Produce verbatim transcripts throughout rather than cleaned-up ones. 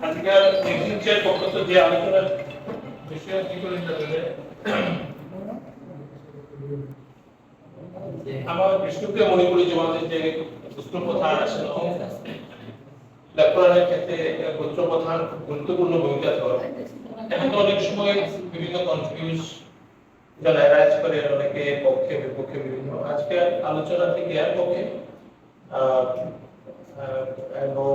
আজিকার meeting chair পক্ষত যে আলোচনা বিষয় কি করে জানলে আমার বিষ্ণুপ্রিয়া মণিপুরী জমাতে যে গোত্র প্রথা আছে, লেফটেন্যান্ট ক্ষেত্রে গোত্র প্রথা গুরুত্বপূর্ণ ভূমিকা ধরে। এখন তো অনেক সময় বিভিন্ন কনফিউজ যারা রাইজ করে অনেকে পক্ষে বিপক্ষে বিভিন্ন। আজকে আলোচনা থেকে এক পক্ষে, আহ, আহ, এবং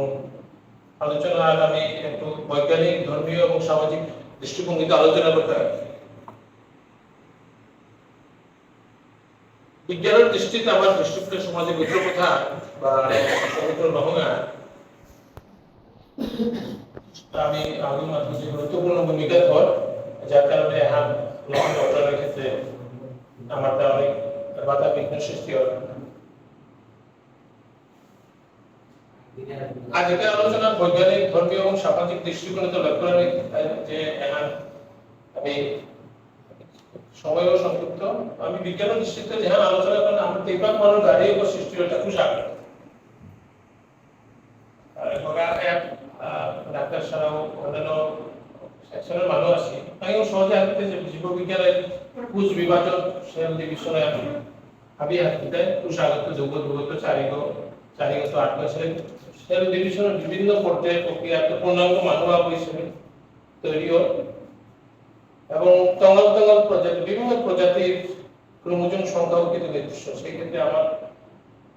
আলোচনা আগামী একটু বৈজ্ঞানিক, ধর্মীয় এবং সামাজিক দৃষ্টিভঙ্গিতে আলোচনা করতে হবে। বিজ্ঞানের দৃষ্টিতে আমার দৃষ্টিতে সমাজে গোত্র প্রথা বা সমুদ্র নহঙা আমি আগে মাত্র যে গুরুত্বপূর্ণ ভূমিকা ধর, যার কারণে হান লহন ডক্টরের ক্ষেত্রে আমার তা অনেক বাধা বিঘ্ন সৃষ্টি হয়। আজকে আলোচনা বৈজ্ঞানিক, ধর্মীয় এবং সামাজিক দৃষ্টিকোণে তো লক্ষ্য রাখি যে এহান আমি সময়ও সংক্ষিপ্ত। আমি বিজ্ঞানের দৃষ্টিতে যেহান আলোচনা করেন, আমার তো এবার মনে গাড়ি এবং সৃষ্টি একটা খুশ আগ্রহ। আর এবার এক, আহ, ডাক্তার ছাড়াও অন্যান্য সেকশনের মানুষ আছে, তাইও সহজে হাতে যে জীববিজ্ঞানের কোষ বিভাজন, সেল ডিভিশনে আমি হাবি হাতে কোষ আগত যৌগ যৌগত চারিগ, চারিগত আট বছরে সেল ডিভিশনের বিভিন্ন পর্যায়ে প্রক্রিয়া তো পূর্ণাঙ্গ মানুষ হিসেবে তৈরি হয়। এবং তঙ্গল তঙ্গল প্রজাতি, বিভিন্ন প্রজাতির ক্রোমোজোম সংখ্যাও কিন্তু নির্দিষ্ট। সেই ক্ষেত্রে আমার,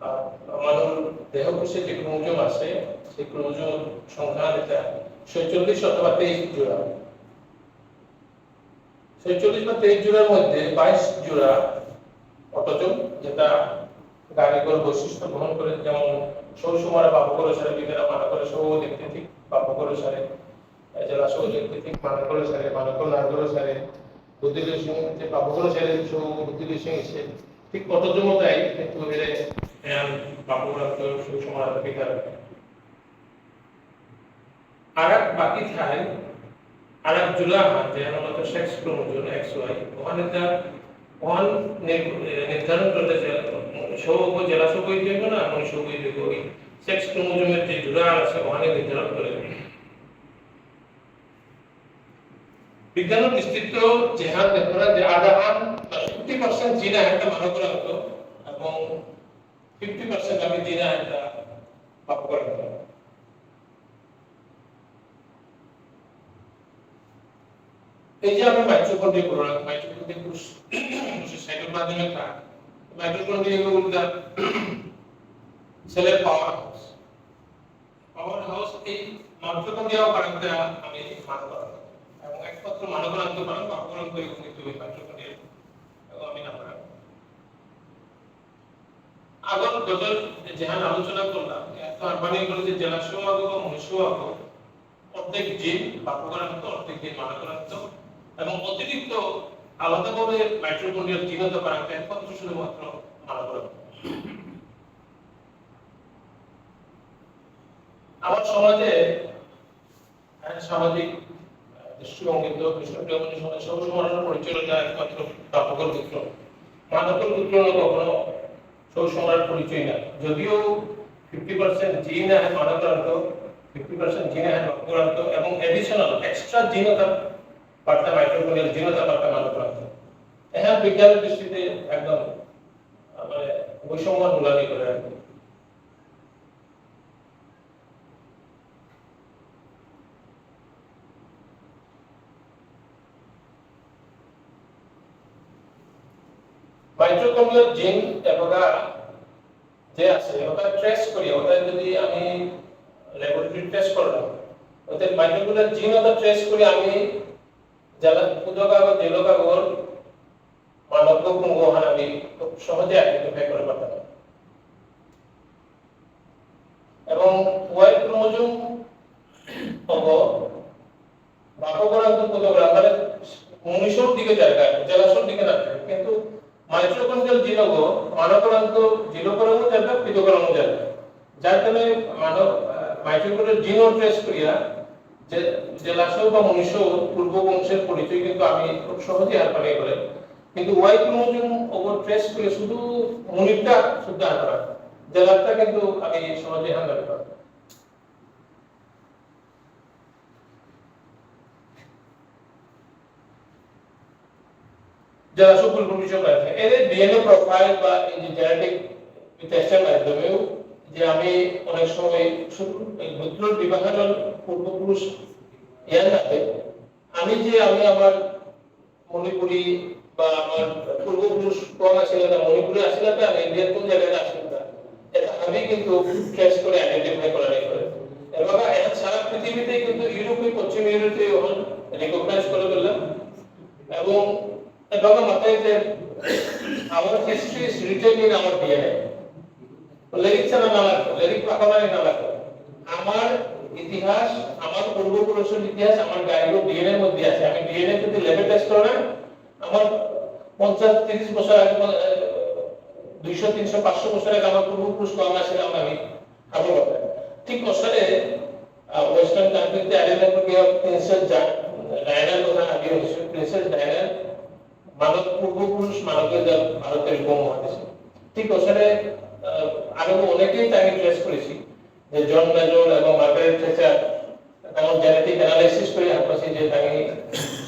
আহ, মানুষ দেহকোষে যে ক্রোমোজোম আছে, সেই ক্রোমোজোম সংখ্যা এটা ছয়চল্লিশ অথবা তেইশ জোড়া। ছয়চল্লিশ বা তেইশ জোড়ার মধ্যে বাইশ জোড়া অটোজোম, যেটা গাড়িগর বৈশিষ্ট্য বহন করে, যেমন সৌ সমারা বাপকর সারে বিকেরা মানা করে সৌ দেখতে ঠিক বাপকর সারে, এ, জেলা সৌ দেখতে ঠিক মানা করে সারে, মানা করে নাগর সারে, বুদ্ধি সিং যে বাপকর সারে সৌ বুদ্ধি সিং এসে ঠিক অটোজোম তাই, কিন্তু এরে, এ, বাপকর তো সৌ সমারা বিকেরা। আরাক বাকি থাই, আরাক জোড়া হান, যে আমার তো সেক্স ক্রোমোজোম এক্স ওয়াই, ওখানে তার ওখান নির-, এ, নির্ধারণ করতে যে সৌগ জেলা সৌগ হইতে হইব না, মানে সৌগ হইতে হইব, ওই সেক্স ক্রোমোজোমের যে জোড়া আছে, ওখানে নির্ধারণ করে। বিজ্ঞান দৃষ্টিত যেহান দেখা যে আধাহান ফিফটি পার্সেন্ট জিন আহেন মানব রাখতো এবং ফিফটি পার্সেন্ট আমি জিন আহেন বাপ করে। এই যে আমি মাইটোকন্ড্রিয়া বললাম, মাইটোকন্ড্রিয়া কোষ, কোষের সাইটোপ্লাজমে থাকে। মাইটোকন্ড্রিয়া হলো উল্টা সেলের পাওয়ার হাউস। পাওয়ার হাউস এই মাইটোকন্ড্রিয়া পারাতে আমি মানব এবং একমাত্র মানব আনতে পারেন, বাপকরণ তৈরি কিন্তু ওই মাইটোকন্ড্রিয়া এবং আমি নাম রাখবো। আগর গজল যেহান আলোচনা করলাম, এত আরবানি করে যে জেলা সৌ আগো বা মনুষ্য আগো, অর্ধেক জিন বাপকরান্ত, অর্ধেক জিন মানবরান্ত, এবং অতিরিক্ত আলাদাভাবে মাইটোকন্ড্রিয়াল জিন হতে পারে, একমাত্র শুধুমাত্র মানবরান্ত। আমার সমাজে হ্যাঁ, সামাজিক, আহ, দৃষ্টিভঙ্গিত বিষ্ণুপ্রিয়া মণিপুরী সমাজে সৌ সমাজের পরিচয় যায় একমাত্র বাপকর পুত্র। মানবর পুত্র না কখনো সৌ সমাজের পরিচয় না। যদিও ফিফটি পার্সেন্ট জিন আহে মানবরান্ত, ফিফটি পার্সেন্ট জিন আহে বাপকরান্ত এবং অ্যাডিশনাল এক্সট্রা জিন ওটা বার্তা মাইটোকন্ড্রিয়াল জিন ওটা বার্তা মানবরান্ত। এখানে বিজ্ঞানের দৃষ্টিতে একদম, আহ, মানে বৈষম্য নুলানি করে আর কি। মাইটোকন্ড্রিয়াল জিন এবাকা যে আছে, ওটা ট্রেস করি, ওটা যদি আমি ল্যাবরেটরি টেস্ট করলাম, ওতে মাইটোকন্ড্রিয়াল জিন ওটা ট্রেস করি আমি যারা পুতকাগজ, জেলকাগজ, মানব কুঙ্গ হান আমি খুব সহজে আইডেন্টিফাই করে পারতাম। এবং ওয়াই ক্রোমোজোম হব বাপকরান্ত পুতকরান্ত মানে মনুষ্যর দিকে জায়গা, জেলাসর দিকে না থাকে। কিন্তু মাইটোকন্ড্রিয়াল জিনগ মানবরান্ত জিলকরামও জায়গা, পিতকরামও জায়গা। যার কারণে মানব, আহ, মাইটোকন্ড্রিয়াল জিন ট্রেস করিয়া যে, জেলাসর বা মনুষ্য পূর্ব বংশের পরিচয় কিন্তু আমি খুব সহজেই হারপানি করে। কিন্তু ওয়াই ক্রোমোজোম ওপর ট্রেস করে শুধু মনিরটা শুদ্ধ হারপানি। জেলারটা কিন্তু আমি সহজেই হারপানি পারি। যারা সব পূর্ব পরিচয় করে থাকে, এদের ডিএনএ প্রোফাইল বা এই যে জেনেটিক টেস্টের মাধ্যমেও যে আমি অনেক সময় শুধু এই গোত্র বিভাগের পূর্বপুরুষ ইয়ার নাতে আমি যে আমি আমার মণিপুরি বা আমার পূর্বপুরুষ কোন আসিল না, মণিপুরি আসিল না, আমি ইন্ডিয়ার কোন জায়গায় আসিল না, এটা আমি কিন্তু ট্রেস করে আইডেন্টিফাই করা যায় করে। এবং এখন সারা পৃথিবীতে কিন্তু ইউরোপে, পশ্চিম ইউরোপে এখন রিকগনাইজ করে ফেললাম। এবং এভাবে মাথায় যে our history is written in our DNA. লেরিক ছাড়া না লাগবে, লেরিক পাকাবানি না লাগবে। আমার ইতিহাস, আমার পূর্বপুরুষের ইতিহাস আমার গাইড ডিএনএর মধ্যে আছে। আমি ডিএনএ যদি ল্যাবে টেস্ট করে না, আমার পঞ্চাশ, তিরিশ বছর আগে, আহ, দুইশো, তিনশো, পাঁচশো বছর আগে আমার পূর্বপুরুষ কম আছে, আমরা আমি খাবো কথা। ঠিক ওসারে, আহ, ওয়েস্টার্ন কান্ট্রিতে আইল্যান্ড গিয়ে প্রিন্সেস জা-, ডায়ানার কথা আগে হয়েছে। প্রিন্সেস ডায়ানা মানব পূর্বপুরুষ মানবের যা ভারতের উপমহাদেশে। ঠিক ওখানে, আহ, আরো অনেকেই তাকে ট্রেস করেছি, যে জন মেজর এবং মার্গারেট থেচার, তার জেনেটিক অ্যানালাইসিস করে হারপাসি যে তাকে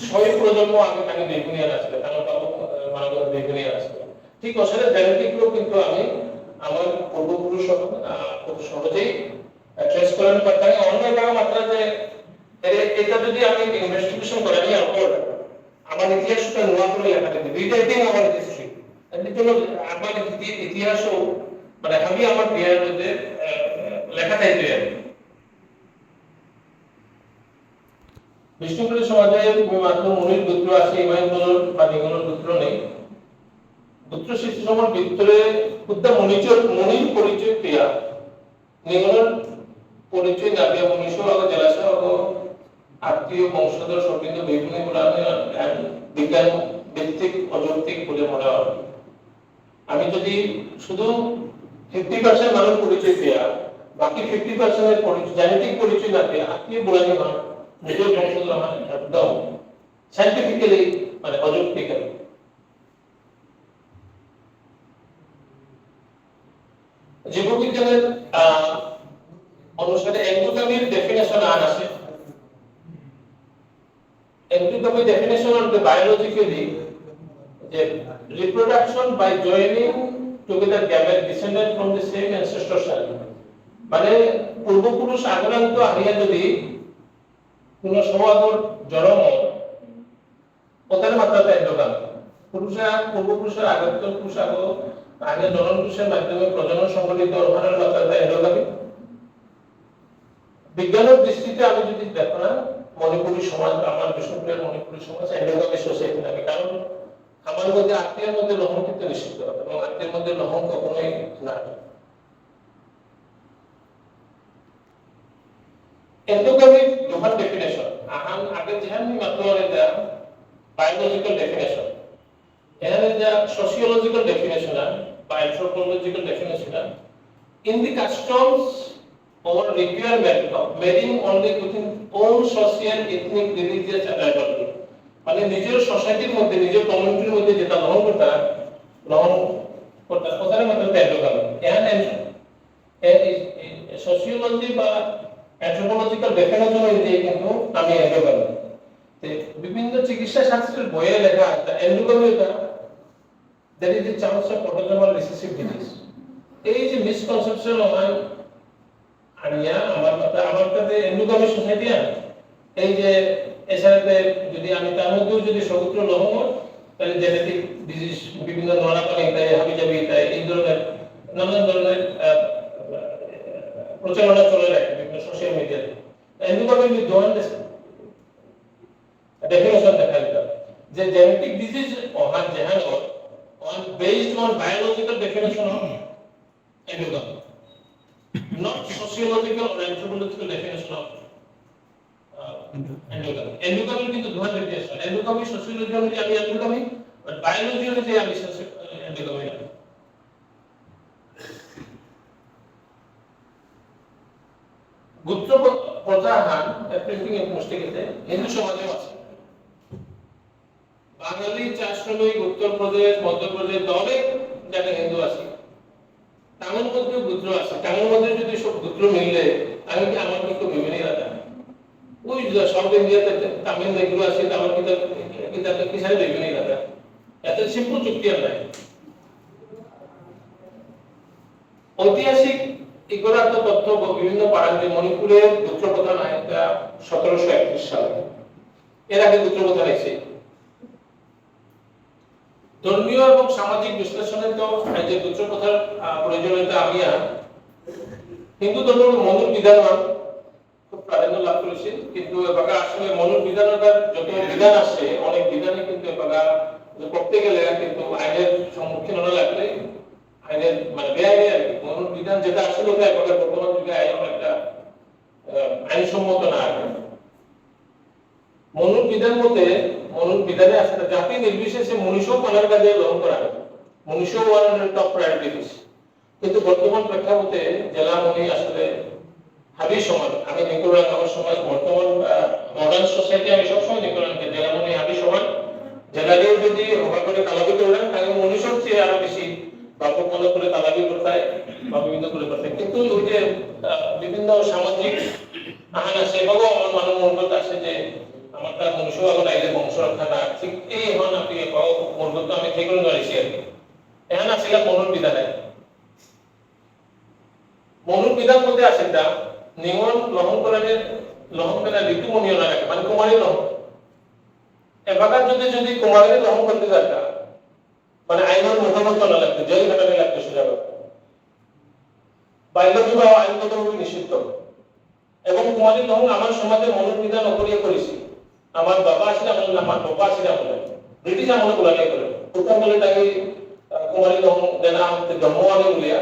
ছয় প্রজন্ম আগে তাকে বেগুনিয়ান আসলে, তার বাবু, আহ, মানব বেগুনিয়ান আসলে। ঠিক ওখানে জেনেটিক গুলো কিন্তু আমি আমার পূর্বপুরুষ, আহ, খুব সহজেই ট্রেস করে নিতে পারি। তাই অন্য জায়গা মাত্রা যে এ-, এটা যদি আমি ইনভেস্টিগেশন করা নিয়ে আমার আমার ইতিহাসটা নোয়া করে লেখা থাকে। দুইটা এটাই আমার হিস্ট্রি। এর জন্য আমার ইতি-, ইতিহাসও, মানে, আমি আমার বিয়ার মধ্যে, আহ, লেখা থাকবে আর কি। বিষ্ণুপ্রিয়া সমাজে তুমি মাত্র মুনির গোত্র আছে, ইমাম গোত্র বা নিগমন গোত্র নেই। গোত্র সৃষ্টি সময় ভিতরে খুদ্দা মণিচর, মণির পরিচয় পেয়া নিগমন পরিচয় না পেয়া মনুষ্য আগ জেলাসা আগ আত্মীয় বংশধর সবৃন্দ বিভিন্ন বলে আমি, আহ, বিজ্ঞান ভিত্তিক অযৌক্তিক বলে মনে হয়। আমি যদি শুধু ফিফটি পার্সেন্ট মানুষ পরিচয় পেয়া, বাকি ফিফটি পার্সেন্টের পরিচয়, জেনেটিক পরিচয় না পেয়া, আত্মীয় বলে আমার নিজের বংশধর আমার একদম সায়েন্টিফিক্যালি, মানে, অযৌক্তিক আর কি। জীববিজ্ঞানের, আহ, অনুসারে এন্ডোগামির ডেফিনেশন আর আছে। Endogamy definition of the biologically যে reproduction by joining together gamete descended from the same ancestral cell। মানে পূর্বপুরুষ আগরান্ত আহিয়া যদি কোনো সমাজর জন্ম ওটার মাত্রা তো এন্ডোগামি। পুরুষরা, পূর্বপুরুষের আগত পুরুষ আগ, আগে জনন পুরুষের মাধ্যমে প্রজনন সংঘটিত ওখানের মাত্রা তো এন্ডোগামি। বিজ্ঞানের দৃষ্টিতে আমি যদি দেখো না, মণিপুরী সমাজ, আমার বিষ্ণুপ্রিয়ার মণিপুরী সমাজ এন্ডোগামি সোসাইটি নামে, কারণ আমার মধ্যে আত্মীয়র মধ্যে লহন কিন্তু নিষিদ্ধ এবং আত্মীয়র মধ্যে লহন কখনোই না। এন্ডোগামির দুহান ডেফিনেশন, আহান আগে যেহান মি মাতুয়ারে দা বায়োলজিক্যাল ডেফিনেশন, এহান দা সোশিওলজিক্যাল ডেফিনেশন বা anthropological definition. In the customs or requirement of marrying only within own social, ethnic, religious and tribal group, মানে নিজের সোসাইটির মধ্যে, নিজের কমিউনিটির মধ্যে যেটা গ্রহণ করতে হয়, গ্রহণ করতে হয়, ওখানে মাত্র এন্ডোগামি। এহান এন-, এ-, এ-, এ-, সোশিওলজি বা অ্যানথ্রোপোলজিক্যাল ডেফিনেশন অনুযায়ী কিন্তু আমি এন্ডোগামি। তে বিভিন্ন চিকিৎসা শাস্ত্রের বইয়ে লেখা আছে, এন্ডোগামি এটা, that is the chance of autosomal recessive disease। এই যে মিসকনসেপশন আমার আনিয়া, আমার কথা, আমার কাছে এন্ডোগামি সোসাইটি আর এই যে এসারেতে যদি আমি তার মধ্যেও যদি সগোত্র লহমর, তাহলে জেনেটিক ডিজিজ, বিভিন্ন নড়া পানি তাই, হাবিজাবি তাই, এই ধরনের নানান ধরনের, আহ, প্রচারণা চলে যায় বিভিন্ন সোশ্যাল মিডিয়াতে। এন্ডোগামি আমি দোয়ান দেশে ডেফিনেশন দেখা দিতাম যে জেনেটিক ডিজিজ ওহান যেহান ওহান based on biological definition of endogamy, not sociological or anthropological definition of, uh, endogamy. Endogamy কিন্তু দুহান ডেফিনেশন। এন্ডোগামি সোশিওলজি অনুযায়ী আমি এন্ডোগামি, but বায়োলজি অনুযায়ী আমি এন্ডোগামি না। গোত্র প্র-, প্রথাহান, এপ্রিন্টিং এক মুষ্টিকেতে হিন্দু সমাজেও আছে। বাঙালি চা শ্রমিক উত্তর প্রদেশ, মধ্যপ্রদেশ, অনেক জায়গায় হিন্দু আছে। তামিল মধ্যেও গোত্র আছে। তামিল মধ্যে যদি সব গোত্র মিললে, তাহলে কি আমার কি কেউ বেইমানি রাখা? ওই যে সাউথ ইন্ডিয়াতে তামিল যেগুলো আছে, আমার কি তার, কি তার, কি সাথে বেইমানি রাখা? এত সিম্পল যুক্তি আর নাই। ঐতিহাসিক ইকরাত্ত তথ্য ব-, বিভিন্ন পাড়াতে মণিপুরের গোত্র প্রথা নাই, এটা সতেরোশো একত্রিশ সালে। এর আগে গোত্র প্রথা নাই সে। ধর্মীয় এবং সামাজিক বিশ্লেষণে তো এই যে গোত্র প্রথার, আহ, প্রয়োজনীয়তা আমি আর হিন্দু ধর্মের মনুর বিধান খুব প্রাধান্য লাভ করেছিল, কিন্তু এবাকা আসলে মনুর বিধানতার যত বিধান আছে, অনেক বিধানে কিন্তু এবাকা যে করতে গেলে কিন্তু আইনের সম্মুখীন হওয়া লাগলে আইনের মানে বেআইনি আর কি। মনুর বিধান যেটা আসলে ওটা এবাকা বর্তমান যুগে আইন অনেকটা, আহ, আইনসম্মত না আর কি। মনুর বিধান মতে, মনুর বিধানে আসলে জাতি নির্বিশেষে মনুষ্য পালন কাজে গ্রহণ করা হয়। মনুষ্য ওয়ান টপ প্রায়োরিটি দিচ্ছে। কিন্তু বর্তমান প্রেক্ষাপটে জেলা মণি আসলে হাবি সমান। আমি নিকুরাং আমার সমাজ বর্তমান, আহ, মডার্ন সোসাইটি আমি সবসময় নিকুরাং যে জেলা মণি হাবি সমান। জেলারেও যদি হবা করে তালাবি করলেন, তাহলে মনুষ্যর চেয়ে আরো বেশি ব্যাপক মনে করে তালাবি করতে হয় বা বিভিন্ন করে করতে হয়। কিন্তু ওই যে, আহ, বিভিন্ন সামাজিক আহান আছে, বাবু আমার মানুষ মূলগত আছে যে আমার তার মনুষ্য এখন আইলে বংশ রক্ষা না, ঠিক এই হন আপনি পাও মূলগত আমি ঠিক করে ধরেছি আর কি। এহান আসলে মনুর বিধান নাই। মনুর বিধান মতে আছে তা, নিঙল লহং করানে, লহং পেলা ঋতুমণি ওনা রাখে, মানে কুমারী লহং। এবাকার যদি, যদি কুমারী লহং করতে যাতা, মানে আইনের মুখোমুখি না লাগতো, জেল খাটানি লাগতো সোজা কথা। বাল্য বিবাহ আইনগতভাবে নিষিদ্ধ। এবং কুমারী লহং আমার সমাজে মনুর বিধান অকরিয়া করেছি। আমার বাবা আসলে আমার, আমার বাবা আসলে আমার। ব্রিটিশ আমলে বলা নাই করে। প্রথম বলে তাকে, আহ, কুমারী লহং দেনা হতে জন্ম আনে বলিয়া,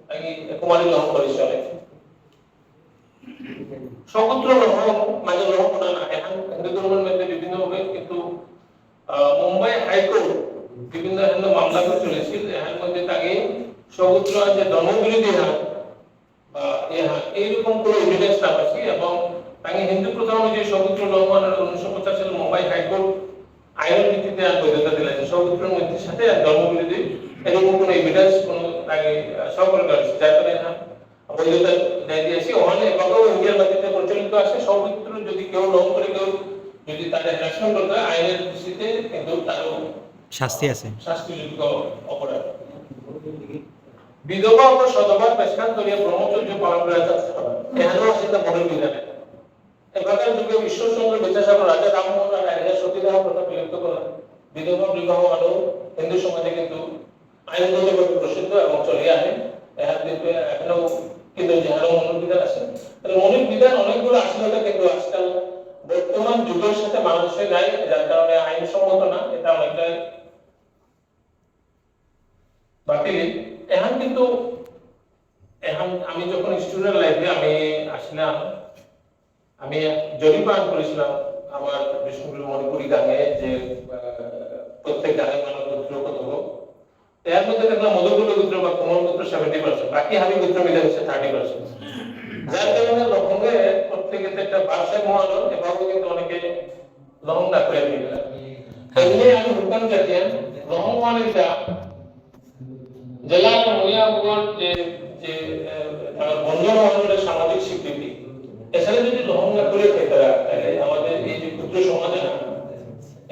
তাকে কুমারী লহং করেছি অনেক। সগোত্র লহং, মানে লহং না, না, এখন হিন্দু ধর্মের মধ্যে বিভিন্ন হবে, কিন্তু, আহ, মুম্বাই হাইকোর্ট বিভিন্ন এখানে মামলা করে চলেছিল, এর মধ্যে তাকে সগোত্র যে ধর্মবিরোধী হয়, বা এ হয়, এইরকম কোনো এভিডেন্স না পাচ্ছি, এবং তাকে হিন্দু প্রথা অনুযায়ী সগোত্র লহং আর উনিশশো পঁচাশি সালে মুম্বাই হাইকোর্ট আইনের ভিত্তিতে আর বৈধতা দিলে যে সগোত্র মধ্যে সাথে আর ধর্মবিরোধী এরকম কোনো এভিডেন্স কোনো তাকে, আহ, সরকার কাছে যার কারণে হ্যাঁ, বৈধতা দেয় দিয়েছি। ওখানে এভাবেও ইন্ডিয়ার মাটিতে প্রচলিত আছে, সগোত্র যদি কেউ লহং করে, কেউ যদি তাদের হ্যারাসমেন্ট করতে হয়, আইনের দৃষ্টিতে কিন্তু তারও শাস্তি আছে। শাস্তিযোগ্য অপরাধ। বিধবা ও সধবার বেশখান ধরিয়া ব্রহ্মচর্য পালন করে যাচ্ছে। এখানেও আছে তা মনুর বিধানে। এবাকার যুগে ঈশ্বরচন্দ্র বিদ্যাসাগর, রাজা রামমোহন রায় এরা সতীদাহ প্রথা বিলুপ্ত করেন। বিধবা বিবাহ আরো হিন্দু সমাজে কিন্তু আইনগতভাবে প্রসিদ্ধ এবং চলে আসে। এহার কিন্তু এখনো কিন্তু যেহারও মনুর বিধান আছে। তাহলে মনুর বিধান অনেকগুলো আসলে কিন্তু আজকাল বর্তমান যুগের সাথে মানানসই নাই, যার কারণে আইনসম্মত না, এটা অনেকটাই বাতিল। এখন কিন্তু এখন আমি যখন স্টুডেন্ট লাইফে আমি আসলাম, আমি জরিপ আহান করেছিলাম আমার বিষ্ণুপ্রিয়া মণিপুরী গাঙে যে, আহ, প্রত্যেক গাঙে মানে গোত্র কত হোক। এর মধ্যে দেখলাম মধুকুল গোত্র বা কোমল গোত্র সেভেন্টি পার্সেন্ট, বাকি হাবি গোত্র মিলে হচ্ছে থার্টি পার্সেন্ট। যার কারণে লহঙে প্রত্যেকে একটা ভারসাম্য আনো, এভাবেও কিন্তু অনেকে লহং না করে দিবে। এমনি আমি হুকান জাতিয়ান, লহং মানে যা, জেলা মনিয়া বুগর যে, যে, আহ, তার বন্ধন অহানর সামাজিক স্বীকৃতি। এছাড়া যদি লহং না করে খেতারা, তাহলে আমাদের এই যে ক্ষুদ্র সমাজে না,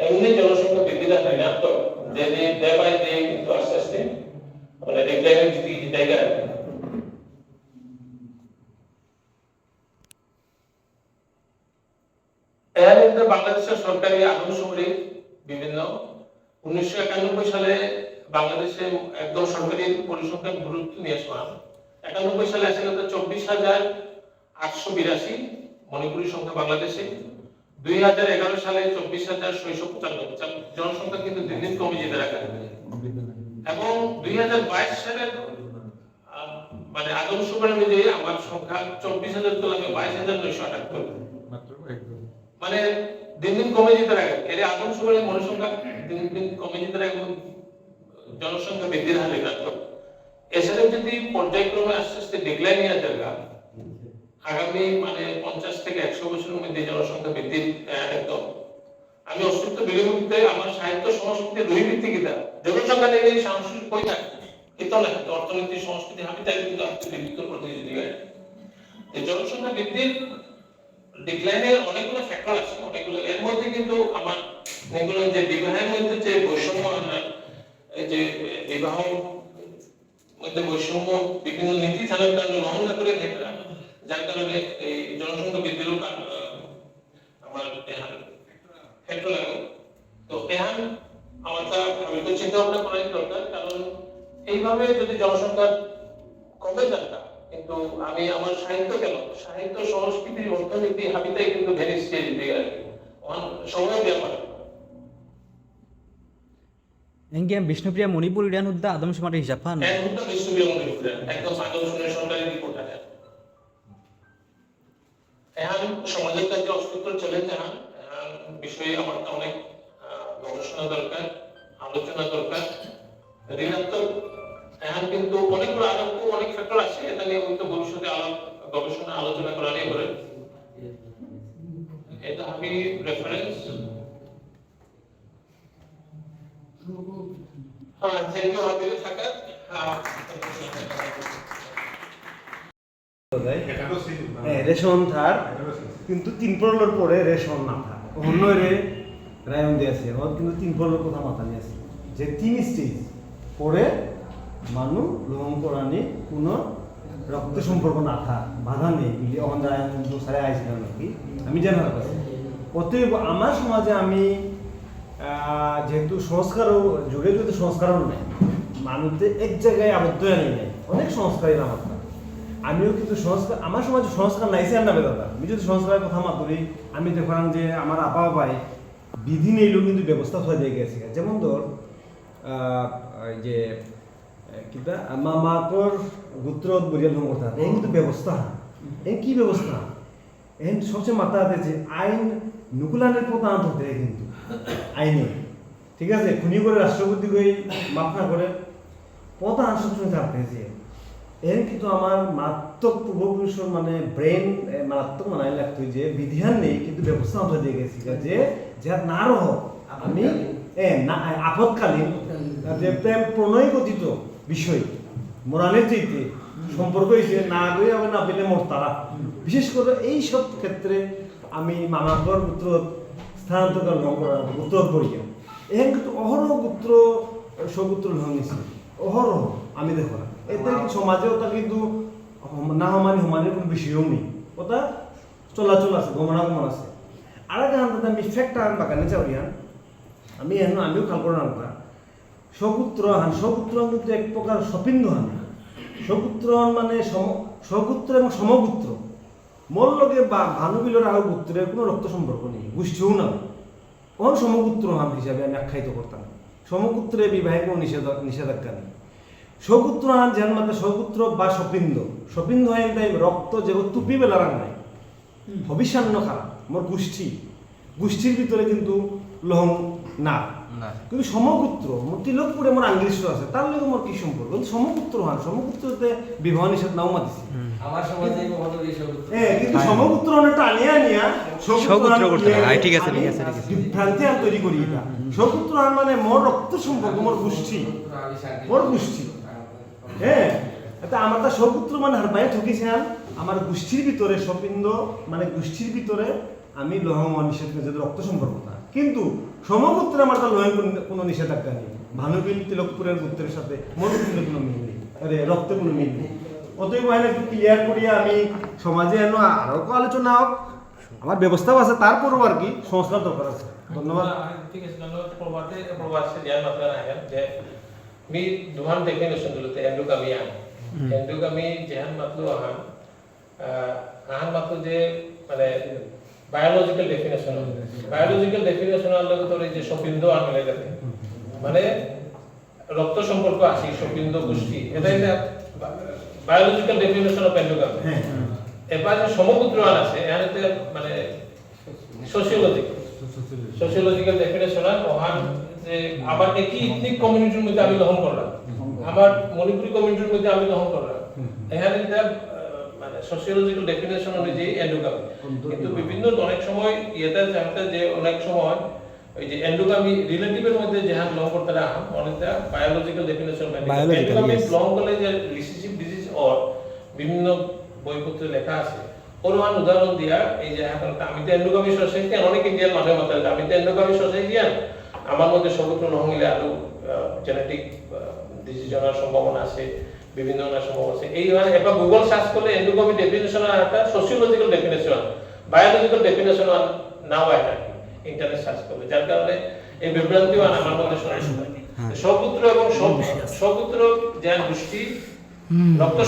এমনি জনসংখ্যা বৃদ্ধিটা ঋণাত্মক, যে, যে day by day কিন্তু আস্তে আস্তে, মানে, decline এর দিকে যাইগা। এর মধ্যে বাংলাদেশের সরকারি আদমশুমারি বিভিন্ন, উনিশশো একানব্বই সালে বাংলাদেশে একদম সরকারি পরিসংখ্যান গুরুত্ব নিয়ে আসা হয়। একানব্বই সালে আসলে তো চব্বিশ হাজার আটশো বিরাশি মণিপুরী সংখ্যা বাংলাদেশে, দুই হাজার এগারো সালে চব্বিশ হাজার ছয়শো পঁচানব্বই, জন-, জনসংখ্যা কিন্তু দিন দিন কমে যেতে থাকে। এবং দুই হাজার বাইশ সালে আম, মানে, আদমশুমারি অনুযায়ী আমার সংখ্যা চব্বিশ হাজার তো লাগে, বাইশ হাজার নয়শো আটাত্তর। মাত্র একদম। মানে, দিন দিন কমে যেতে লাগে। এর আদমশুমারি মনুর সংখ্যা দিন দিন কমে যেতে লাগে এবং জনসংখ্যা বৃদ্ধির হার ঋণাত্মক। এছাড়া যদি পর্যায়ক্রমে আস্তে আস্তে decline হয়ে যায়, আগামী, মানে, পঞ্চাশ থেকে একশো বছরের মধ্যে জনসংখ্যা বৃদ্ধির, আহ, একদম আমি অস্তিত্ব বিলুপ্ত, আমার সাহিত্য সংস্কৃতি রুই ভিত্তিক এটা। জনসংখ্যা নেই, এই সংস্কৃতি কই থাকে? এটা না, কিন্তু অর্থনীতি, সংস্কৃতি, আমি তাই কিন্তু আজকে বিলুপ্ত প্রতিনিধি হয়। এই জনসংখ্যা বৃদ্ধির decline এর অনেকগুলো ফ্যাক্টর আছে, অনেকগুলো। এর মধ্যে কিন্তু আমার এগুলো যে বিবাহের মধ্যে যে বৈষম্য আমরা যে বিবাহ মধ্যে বৈষম্য বিভিন্ন নীতি থানার কারণে গ্রহণ না করে থাকরা, যার কারণে এই জনসংখ্যা বৃদ্ধিরও কারণ, আহ, আমার এহান ক্ষেত্র লাগে। তো এহান আমার তা ভাবিত চিন্তা ভাবনা করাই দরকার, কারণ এইভাবে যদি জনসংখ্যা কমে যাতা, কিন্তু আমি আমার সাহিত্য কেন, সাহিত্য, সংস্কৃতি, অর্থনীতি হাবিতাই কিন্তু ভেনিস চেয়ে দিতে গেলে অন-, সময় ব্যাপার। এঙ্গে বিষ্ণুপ্রিয়া মণিপুরীরান হুদ্দা আদমশুমারি হিসাব হান? হ্যাঁ, হুদ্দা বিষ্ণুপ্রিয়া মণিপুরীরান। একদম আদমশুমারি সরকারি রিপোর্ট আছে। এহান সমাজের কাছে অস্তিত্ব চ্যালেঞ্জ এহান, এহান বিষয়ে আমার তো অনেক, আহ, গবেষণা দরকার, আলোচনা দরকার। ঋণাত্মক এহান কিন্তু অনেকগুলো আরো অনেক ফ্যাক্টর আছে, এটা নিয়ে হয়তো ভবিষ্যতে আলাপ, গবেষণা, আলোচনা করা নিয়ে পারে। এটা আমি রেফারেন্স। হ্যাঁ, থ্যাংক ইউ, হাবিরে থাকাত। হ্যাঁ। হ্যাঁ, রেশন থার, কিন্তু তিন পরলর পরে রেশন না থার। অন্য রে রায়ন দিয়ে আছে, ওর কিন্তু তিন পরলর কথা মাথা নিয়ে আছে। যে তিন স্টেজ পরে মানু লহং করানি কোনো রক্ত সম্পর্ক না থার, বাধা নেই, বুঝলি, অহন রায়ন দোসারে আইছিলাম নাকি, আমি জানার কথা। অতএব আমার সমাজে আমি, আহ, যেহেতু সংস্কারও, যুগে যুগে সংস্কারও নেই, মানুষদের এক জায়গায় আবদ্ধ হয়ে নেই, অনেক সংস্কারই নাম আপনার। আমিও কিন্তু সংস্কার, আমার সমাজে সংস্কার নাই, সে আর না বেদাদা। আমি যদি সংস্কারের কথা মাতুরি, আমি দেখলাম যে আমার আপা ভাই বিধি নেইলেও কিন্তু ব্যবস্থা হয়ে দিয়ে গেছে। যেমন ধর, আহ, এই যে, আহ, কিতা, মা-, মাকর গোত্র বুঝিয়া লহং করতে হবে। এই কিন্তু ব্যবস্থা। এই কি ব্যবস্থা? এন সবচেয়ে মাথা আছে যে আইন নুকুলানের প্রধান হতে কিন্তু আইনে, ঠিক আছে, খুনি করে রাষ্ট্রপতি হয়ে মাফ না করে প্রধান সবসময় থাকতে যে এন কিন্তু আমার মারাত্মক পূর্বপুরুষের মানে ব্রেন মারাত্মক মানাই লাগতো যে বিধিহান নেই কিন্তু ব্যবস্থা আমরা দিয়ে গেছি যে যে না রহ আমি এ না আপদকালীন যে প্রেম প্রণয় গঠিত বিষয় মরানের চাইতে সম্পর্ক হয়েছে না গই আবার না পেলে মরতারা। বিশেষ করে এই সব ক্ষেত্রে আমি মামাকর গোত্র স্থানান্তর গ্রহণ করার গোত্র করিয়া। এখানে কিন্তু অহরহ গোত্র, সগোত্র লহং নিছে। অহরহ আমি দেখো না। এতে কি সমাজে ওটা কিন্তু হম-, না হমানি হমানির কোনো বিষয়ও নেই। ওটা চলাচল আছে, গমনাগমন আছে। আর একটা আনতে আমি ফ্যাক্ট আন বাগানে চাউরিয়ান। আমি এখন আমিও খাল করে না ওটা। সগোত্র হান, সগোত্র কিন্তু এক প্রকার সপিণ্ড হান। সগোত্র হান মানে সম-, সগোত্র এবং সমগোত্র। মোর লগে বা ভানুবিলর আরো গোত্রের কোনো রক্ত সম্পর্ক নেই, গোষ্ঠীও না। অন সমগোত্র হান হিসাবে আমি আখ্যায়িত করতাম। সমগোত্রে বিবাহে কোনো নিষেধ-, নিষেধাজ্ঞা নেই। সগোত্র হান যেন মাত্র সগোত্র বা সপিণ্ড। সপিণ্ড হয় তাই রক্ত যে টুপি বেলা রাং নাই। হুম। হবিষ্যান্ন খারাপ, মোর গোষ্ঠী। গোষ্ঠীর ভিতরে কিন্তু লহং না। না। কিন্তু সমগোত্র, মোর তিলকপুরে মোর আঙ্গিরিষ্ট আছে, তার লগে মোর কি সম্পর্ক? কিন্তু সমগোত্র হান, সমগোত্রতে বিবাহ নিষেধ নাও মাতিছে। হুম। আমার সমাজে এই মহোদয় এই সমগোত্র। এ, কিন্তু হ্যাঁ। সমগোত্র মানে টানিয়া আনিয়া, সমগোত্র সমগোত্র হান করতে ইয়ে হয়। হ্যাঁ, ঠিক আছে, ঠিক আমি আছে, ঠিক আছে। বিভ্রান্তি আর তৈরি করি এটা। হুম, হুম। সমগোত্র হান মানে মোর রক্ত সম্পর্ক, মোর গোষ্ঠী। সমগোত্র আমি শান্তি মোর গোষ্ঠী। হ্যাঁ, এটা আমার তা সমগোত্র মানে হার বাইরে ঠকিছে হান, আমার গোষ্ঠীর ভিতরে সপিণ্ড, মানে গোষ্ঠীর ভিতরে আমি লহং নিষেধ করে যদি রক্ত সম্পর্ক থাকে। কিন্তু সমগোত্রে আমার তার লহং কোনো, কোনো নিষেধাজ্ঞা নেই। ভানুবিল তিলকপুরের গোত্রের সাথে মোর গোত্রের কোনো মিল নেই। আরে, রক্তের কোনো মিল নেই। অতএব হয় না একটু ক্লিয়ার করিয়া আমি সমাজে এনে আরো একটু আলোচনা হোক। আমার ব্যবস্থাও আছে, তারপরেও আর কি সংস্কার দরকার আছে। ধন্যবাদ। ঠিক আছে, ধন্যবাদ। প্রভাতে, প্রভাত সে ধ্যান মাত্রা না গেল যে মি দুহান ডেফিনেশন দিলতে এন্ডোগামি আন। হুম। এন্ডোগামি যেহান মাতলু আহান, আহ, আহান মাতলু যে, মানে, বায়োলজিক্যাল ডেফিনেশন। বায়োলজিক্যাল ডেফিনেশন আর লগে তোর এই যে সপিণ্ড আর মিলে যাবে। মানে, রক্ত সম্পর্ক আছে, সপিণ্ড গোষ্ঠী। এটা, এটা বায়োলজিক্যাল ডেফিনেশন অফ এন্ডোগামি। হ্যাঁ। এবার যে সমগোত্র আর আছে, এখানে তো, মানে, সোশিওলজি। সোশিওলজিক্যাল ডেফিনেশন আর ওহান যে আমার একই এথনিক কমিউনিটির মধ্যে আমি লহং করলাম, আমার মণিপুরি কমিউনিটির মধ্যে আমি লহং করলাম। হুম। এখানে এটা, আহ, মানে, সোশিওলজিক্যাল ডেফিনেশন অনুযায়ী এন্ডোগামি। কিন্তু বিভিন্ন অনেক সময় ইয়েতে জানতে যে অনেক সময় ওই যে এন্ডোগামি রিলেটিভের মধ্যে যেহান লহং করতে না হান, অনেকটা বায়োলজিক্যাল ডেফিনেশন মানে বায়োলজিক্যাল, এন্ডোগামি ইয়েস। লহং করলে যে রিসেসিভ ডিজিজ অর বিভিন্ন বইপত্রে লেখা আছে। ওর ওহান উদাহরণ দিয়া, এই যে এখন আমি তো এন্ডোগামি সোসাইটি, অনেক ইন্ডিয়ান মানুষ মাতাল, আমি তো এন্ডোগামি সোসাইটি, আমার মতে সগোত্র নহঙিলে আরো জেনেটিক ডিজিজ অনার সম্ভাবনা আছে, বিভিন্ন অনার সম্ভাবনা আছে। এই মানে এবার গুগল সার্চ করলে এন্ডোগামি ডেফিনেশন আর একটা সোসিওলজিক্যাল ডেফিনেশন, বায়োলজিক্যাল ডেফিনেশন নাও হয় আর কি, ইন্টারনেট সার্চ করলে, যার কারণে এই বিভ্রান্তি আর আমার মধ্যে সমস্যা হয়। সগোত্র এবং সব সগোত্র যে গোষ্ঠী রক্ত